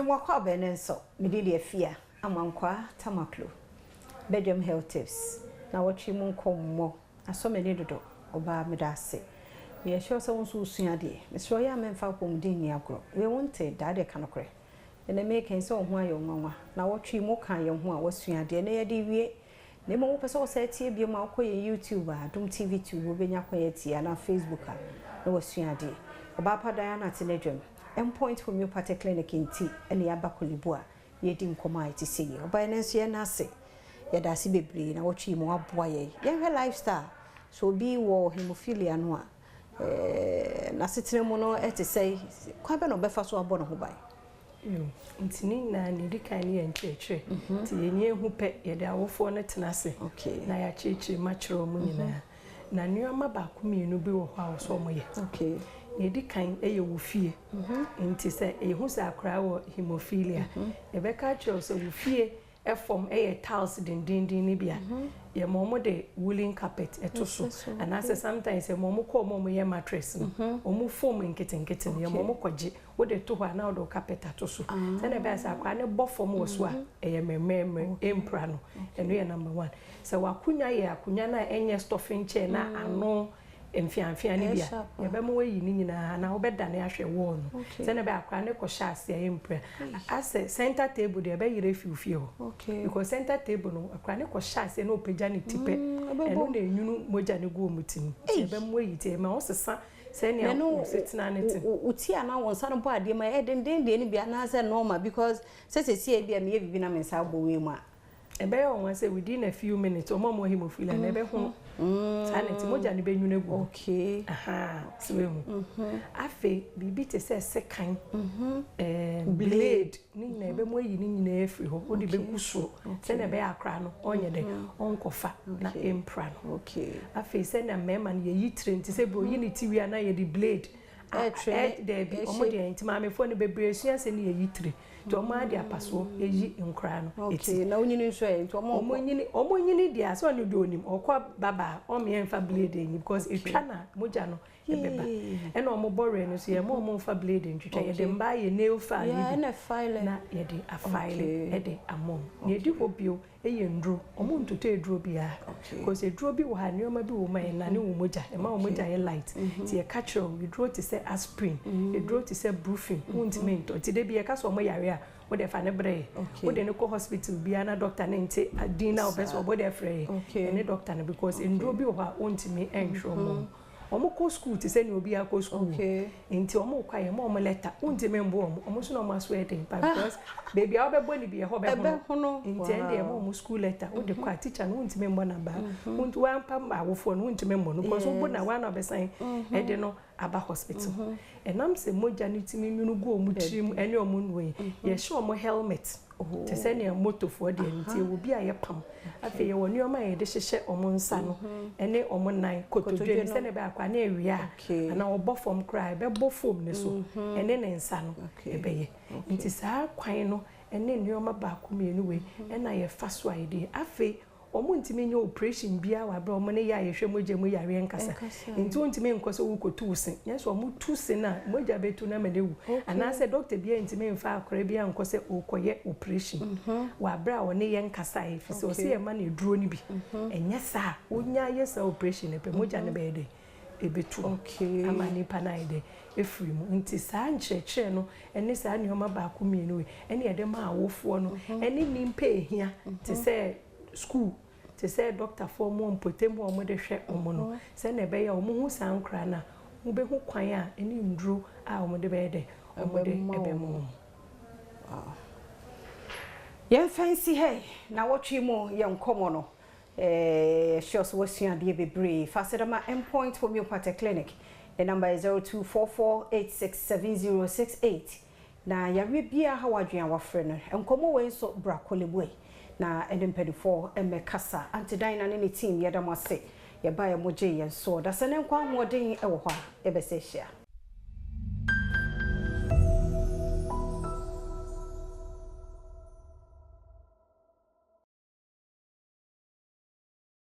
Mema wo akwaaba ɛnnɛ nso. Me din de Afia Amankwaa Tamaklo. Badwam Health Tips na wɔtwe mu nkɔmmɔ. Asɔ m'ani dodo. Ɔbaa meda ase. Meyɛ sure sɛ wo nso wosua adeɛ. Mesrɛ wo yɛ a mɛmfa apɔmuden nni agorɔ. Wei wonte da adeɛ ka nokorɛ. Ɛnnɛ meka yi sɛ wo ho ayɛ wo nwanwa. Na wɔtwe mu ka yɛn ho a woasua adeɛ. Ɛnnɛ yɛde rewie. Na mmom wopɛ sɛ wosan tie bio a, wokɔ yɛn YouTube a, Adom TV Tube, wobɛnya kwan atie anaa Facebook a, na woasua adeɛ. Ɔbaa pa Diana te n'adwam. Endpoint Homeopathic Clinic nti na yɛaba Korle Bu a yɛredi nkɔmmɔ a ɛte sɛ yi. Ɔbaa yɛn nso yɛn ase. Yɛda ase bebree na wɔtwe yi mu aboa yɛn. Yɛnhwɛ lifestyle. Sɛ obi wɔ hemophilia no a, n'asetena mu no te sɛ kwan bɛ na ɔbɛfa so abɔ ne ho ban? Yo, nti ne nyinaa ne ɛdi kan ne yɛ nkyerɛkyerɛ. Nti yɛnyɛ ehu pɛ, yɛde awofoɔ no tena ase na yɛakyerɛkyerɛ mu akyerɛ wɔn nyinaa. Na nneɛma baako mmienu bi wɔ hɔ a wɔsɛ wɔn yɛ. Nea ɛdi kan yɛ wo fie. Nti sɛ yɛhu sɛ akwaraa wɔ hemophilia, yɛbɛka akyerɛ wo sɛ wo fie fam yɛ tiles dendenden no bi a, yɛma wɔn de woolen carpet ɛto so. Anaasɛ sometimes yɛma wɔn kɔ wɔn a wɔyɛ mattress no, wɔn foam nketenkete no, yɛma wɔn kɔgye. Wode to hɔ a na wode wo carpet ato so. Sɛnea ɛbɛyɛ sɛ akwaraa no bɔ fam wɔ so a, ɛyɛ mmerɛmmerɛ, ɛmpira no. Ɛno yɛ number one. Sɛ w'akonnwa yɛ akonnwa no a ɛnyɛ stuffing chair na ano mfeamfea no bi a, yɛbɛma woayi ne nyinaa anaa wobɛdane ahwɛ wall no. Sɛnea ɛbɛyɛ akwaraa no kɔhyɛ ase a ɛmpira. Asɛ center table deɛ ɛbɛyera afi wo fie hɔ. Because center table no, akwaraa no kɔhyɛ aseɛ na ɔpagya ne ti pɛ, ɛno na ɛnwunu mogya no gu wɔn ti mu. Nti yɛbɛma woayi nti ɛma wosesa sɛnea wo setena no te. Wo ti anaa wo nsa no bɔ adeɛ mu a, ɛyɛ denden deɛ no bi anaasɛ normal because sɛ seesei bi a meyɛ biribi na me nsa abɔ wei mu a. Ɛbɛyɛ wɔn nwanwa sɛ within a few minutes wɔn a wɔwɔ hemophilia no ɛbɛhono. Saa na nti mogya no bɛnwunu agu hɔ. Ahaa, so woahu. Afei biribi te sɛ sekan, blade ne nyinaa ɛbɛmu ayi ne nyinaa afiri hɔ, wode bɛgu soro sɛnea ɛbɛyɛ akora no ɔnyɛ dɛ ɔnkɔfa na ɛmpira no. Afei sɛnea mmarima no yɛyi tire nti sɛ bi oyi ne ti wie a na yɛde blade daabi wɔn deɛ nti maamefoɔ no bebree sua sɛ ne yɛyi tire nti wɔn ara de apasoɔ yi nkoraa no ti. Na onyini nso ɛ nti wɔn nkɔ. Wɔn nyini deɛ asɛ ɔno deɛ onim ɔkɔ baba a ɔmmea nfa blade nyi because etwa na mogya no ɛbɛba ɛna wɔn bɔ wɛ no so yɛ mo wɔn nfa blade ntwitwa yɛde mmaa yɛ nail file yi bi na yɛde afile ɛde ama wɔn na edi hɔ bio yɛ nnuro. Wɔntotɔ aduro biara. Because aduro bi wɔ ha, nneɛma bi wɔ mu a ɛnane wo mogya, ɛma wo mogya yɛ light. Nti yɛka kyerɛ wo, aduro te sɛ aspirin, aduro te sɛ brufen, wontumi ntɔ. Nti da bi yɛka sɛ wɔyare a, wo deɛ fa no brɛ yɛn. Wode no kɔ hospital biara na doctor no nte din no a wopɛ sɛ ɔbɔ de frɛ yɛn. Yɛne doctor no because nnuro bi wɔ hɔ a wontumi ntwerɛ mma wɔn. Wɔkɔ sukuu te sɛ nea obiara kɔ sukuu. Nti wɔkɔ a yɛma wɔn lɛta. Wontumi mbo wɔn. Wɔn nso na wɔn aso yɛ den pa because baabi a wobɛbɔ no bi ɛhɔ bɛhono. Nti ɛnde yɛma wɔn sukuu lɛta. Wode kɔ a tikya no wontumi mmɔ no abaa. Woampa awofoɔ no wontumi mmɔ no because wobo no a woa na wobɛsan de no aba hospital. Ɛnam sɛ mogya no tumi nwunu gu wɔn tirim ne wɔn nnuro yi, yɛhyɛ wɔn helmet. Te sɛ nea motofoɔ deɛ no nti yɛwɔ bi a yɛpam. Afei yɛwɔ nneɛma a yɛde hyehyɛ wɔn nsa no ne wɔn nan, kotodwe no sɛnea ɛbɛyɛ akwadaa no awia a anaa ɔbɔ fam koraa a ɛbɛbɔ foam no so ne ne nsa no ɛbɛyɛ. Nti saa kwan no ne nneɛma baako mmienu wei na yɛfa so a yɛde yɛ. Afei wɔntumi nyɛ operation biara wɔ aberɛ a wɔn ne yɛ a yɛhwɛ mogya mu yareɛ nkasa. Nti wontumi nkɔ sɛ worekɔtu wo se. Nyɛ sɛ wɔtu se no a, mogya bɛtu no ama no awu. Anaasɛ dɔkta biara ntumi mfa akwadaa biara nkɔ sɛ ɔrekɔyɛ operation wɔ aberɛ a ɔne yɛn nkasaeɛ ɛfiri sɛ ɔsɛ yɛma no aduro no bi. Ɛnyɛ saa a, wonya yɛ saa operation no pɛ, mogya no bɛyɛ dɛn? Ɛbɛtu ama nipa no ayɛ dɛn? Afiri mu. Nti saa nkyerɛkyerɛ no ne saa nneɛma baako mmienu wei ɛne yɛde ma awofoɔ no ne nnipa a ɛhia te sɛ sukuu, te sɛ dɔktafoɔ mu mpɔtam hɔ a wɔde hwɛ wɔn no, sɛdeɛ ɛbɛyɛ a wɔhu saa nkoraa no a, wɔbɛhu kwan a ɛne nnuro a wɔde bɛyɛ dɛ, wɔde bɛma wɔn. Yɛmfa nsi ha yi, nnawɔtwe mu yɛn nkɔmmɔ no, Yɛ sure sɛ woasua adeɛ bebree. Fa aseda ma Endpoint Homeopathic Clinic. Ne number yɛ 0244867068. Na yareɛ biara ha w'adwene a wafrɛ no. Nkɔmmɔ wei nso bra Korle Bu na ɛne mpaninfoɔ mmɛkasa. Aunty Dinah ne ne team yɛda mo ase. Yɛbaeɛ mogyee yɛn soɔ. Dasani nkwa ahoɔden wɔ hɔ a yɛbɛsɛ ahyia.